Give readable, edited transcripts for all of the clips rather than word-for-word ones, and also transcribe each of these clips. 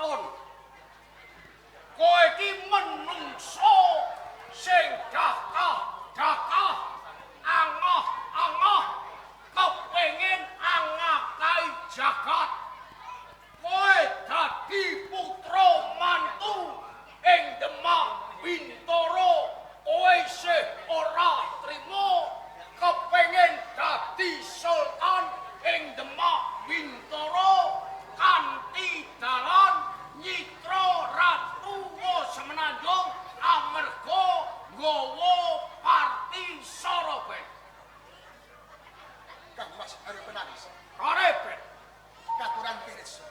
kraton. Kowe iki menungso sing dakah-dakah, angoh-angoh, kepengin angakai jagat. Kowe dadi putra mantu ing Demak Bintara, kowe isih ora trima kepengin dadi sultan ing Demak Bintara kanthi dalan nyitra Ratu Semenanjung amarga nggawa parti Sarabet. Kang Mas Haryo Penangsang. Karebet. Katuran pirsa.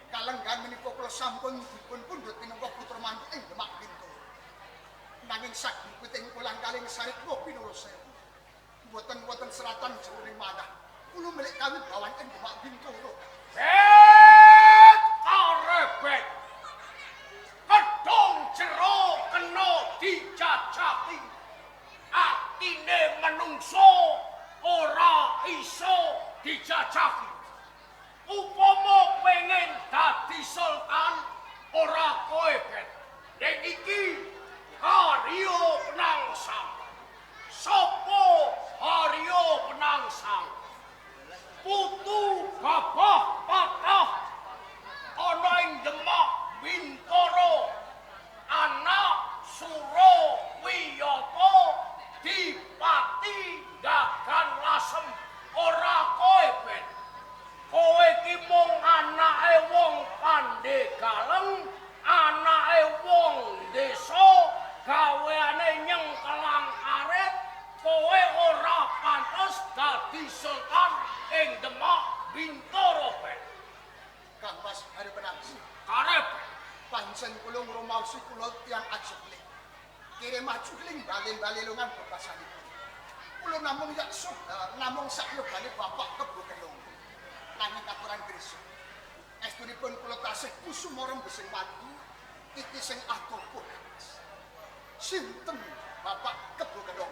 Kalenggan menika kula sampun dipun pundhut minangka putra mantu ing Demak Bintara. Nanging sagupiting kolang-kaling sarikwa pinula sewu. Mboten wonten seratan jroning manah. Kula milik kawibawan ing Demak Bintara. Bet karebet. Kedung jero kena dijajaki. Atine menungso ora iso dijajaki. Upama pengen dadi sultan ora kowe bet. Nek iki Haryo Penangsang. Sopo Haryo Penangsang? Putu babah patah ana ing Demak Bintara, anak Sura Wiyata dipati Dagan Lasem. Ora kowe bet. Kowe iki mung anake wong Pandegaleng, anake wong desa, gaweane nyengkelang arit. Kowe ora pantes dadi sultan ing Demak Bintara bet. Kang Mas Haryo Penangsang. Karep. Pancen kula ngrumaosi kula tiyang ajukling. Kirim ajukling balen-balelungan bebasanipun. Kula namung yaksa namung sakyogane Bapak Kebo Kenung. Nanging katuran pirsa. Estunipun kula tasih kusuma rembesing watu iki sing atopo. Sinten Bapak Kebo Kenung?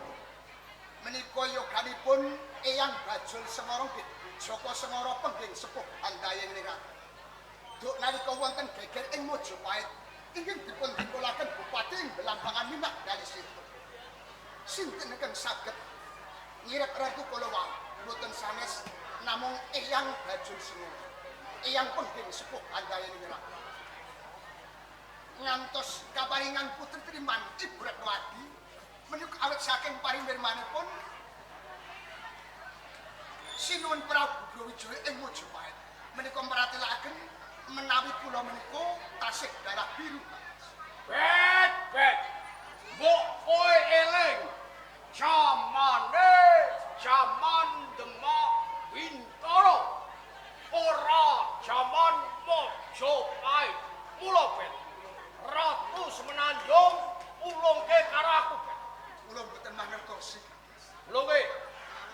Menika yoganipun Eyang Bajul Sengara nggih Jaka Sengara pengging sepuh handayeng ningrat. Duk nalika wonten geger ing Majapahit inggih dipun dikolaken bupati ing Belambangan Minak Dalisito. Sinten ingkang saged nyirep ratu kala wau mboten sanes namung Eyang Bajul Sengara. Eyang pengging sepuh handayeng ningrat. Ngantos kaparingan putri Triman Ibu Retnowati menika awit saking parinirmanipun Sinuwun Prabu Brawijaya ing Majapahit menika meratelaken menawi kula menika tasih darah biru. Bet bet. Mbok kowe eling jamane jaman Demak Bintara, ora jaman Majapahit. Mula bet, Ratu Semenanjung ulungke karo aku bet. Kula mboten mangertosi. Ulungke.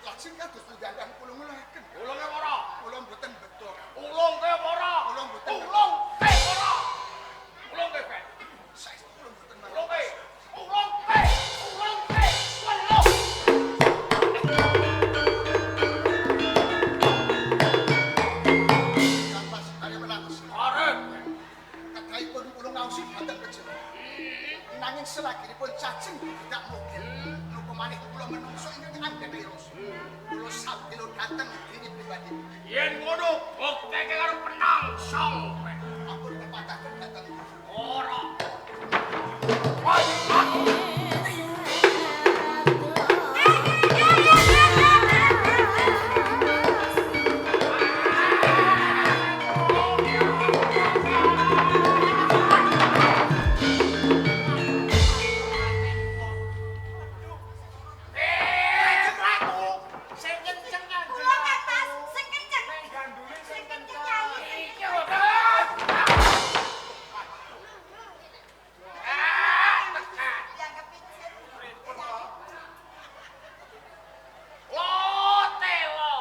Lajeng kados pundhangan kula ngulaken. Ulungke ora? Kula mboten beto. Ulungke ora? Kula mboten. Ulungke ora? Ulungke bet. Saestu kula mboten mangertosi. Ulungke. Ulungke. Ulungke. Welung. Kang Mas Haryo Penangsang. Arep. Kedahipun kula ngaosi dhateng kejeron. Nanging selaginipun cacing tidak mungkin. Napa maneh kula menungso ingkang andhani rasa. Kula sambelo dhateng diri pribadi. Yen ngono bukteke karo Penangsang bet. Ampun kepataken dhateng Ora. Kula Kang Mas sing kenceng. Sing kenceng Yai. Yang kepijet. Lo telo.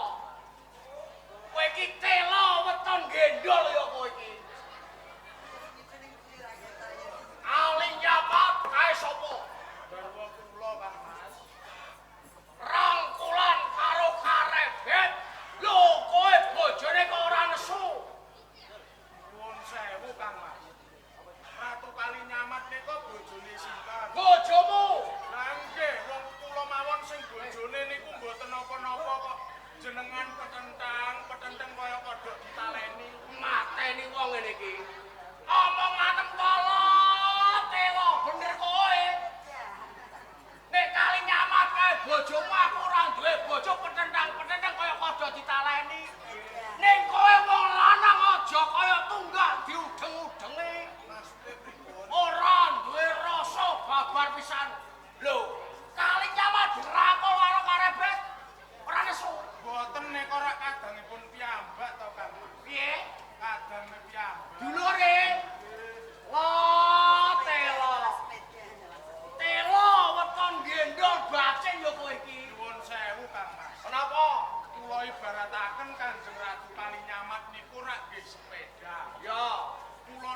Kowe iki telo weton gendol ya kowe iki. Ali nyapat kae sapa? Garwa kula Kang Mas. Rangkulan karo karebet. Lho kowe bojone kok ora nesu.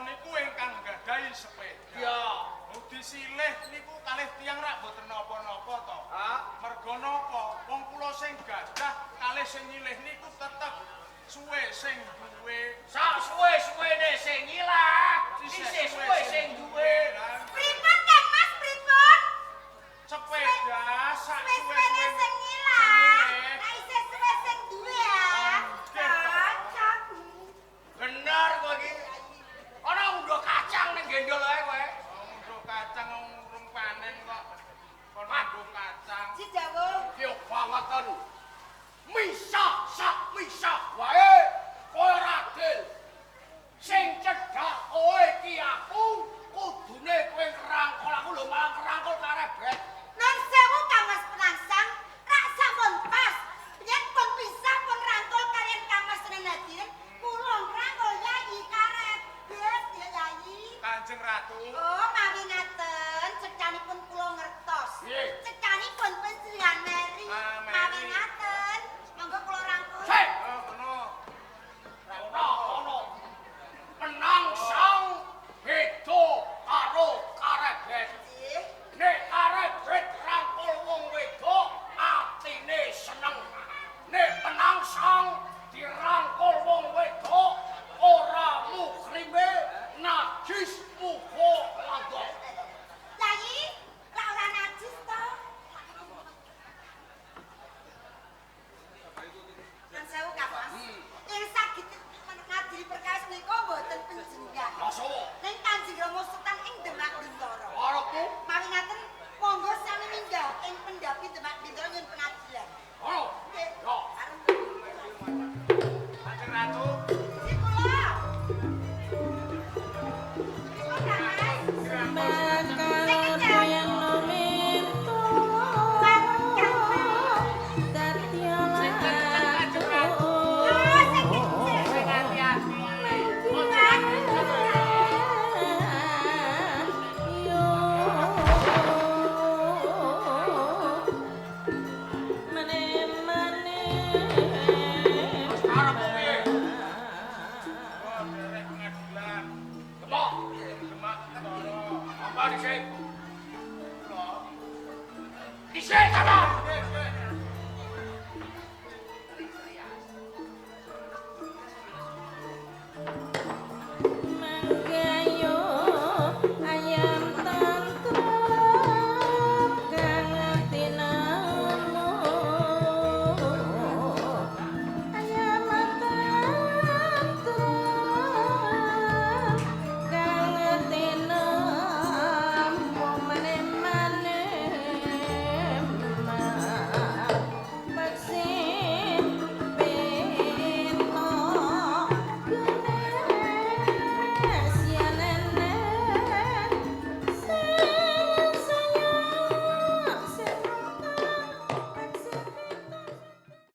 Kula niku ingkang nggadahi sepeda. Iya. Disilih niku kalih tiyang rak mboten napa-napa to. Ha? Merga napa? Wong kula sing gadah kalih sing nyilih niku tetep suwe sing duwe. Sak suwe-suwene sing ngilah, isih suwe sing duwe. Pripun Kang Mas, pripun? Sepeda sak Suwe-suwene suwe-suwene sing ngilah. Lah isih suwe sing duwe ya. Cocok. Bener kowe iki. Ana unduh kacang ning gendol ae kowe. Unduh kacang urung panen kok. Kon unduh kacang. Jijawuh. Yo bangetan. Misah sak misah wae. Kowe ora adil. Sing cedhak kowe iki aku, kudune kowe ngrangkul aku lho malah ngrangkul karebet. Nun sewu Kang Mas Penangsang, rak sampun pas. Yen pun pisah pun rangkul kaliyan Kang Mas Sunan Hadirin, kula ngrangkul Yayi Karebet ya Yayi. Kanjeng Ratu. Oh.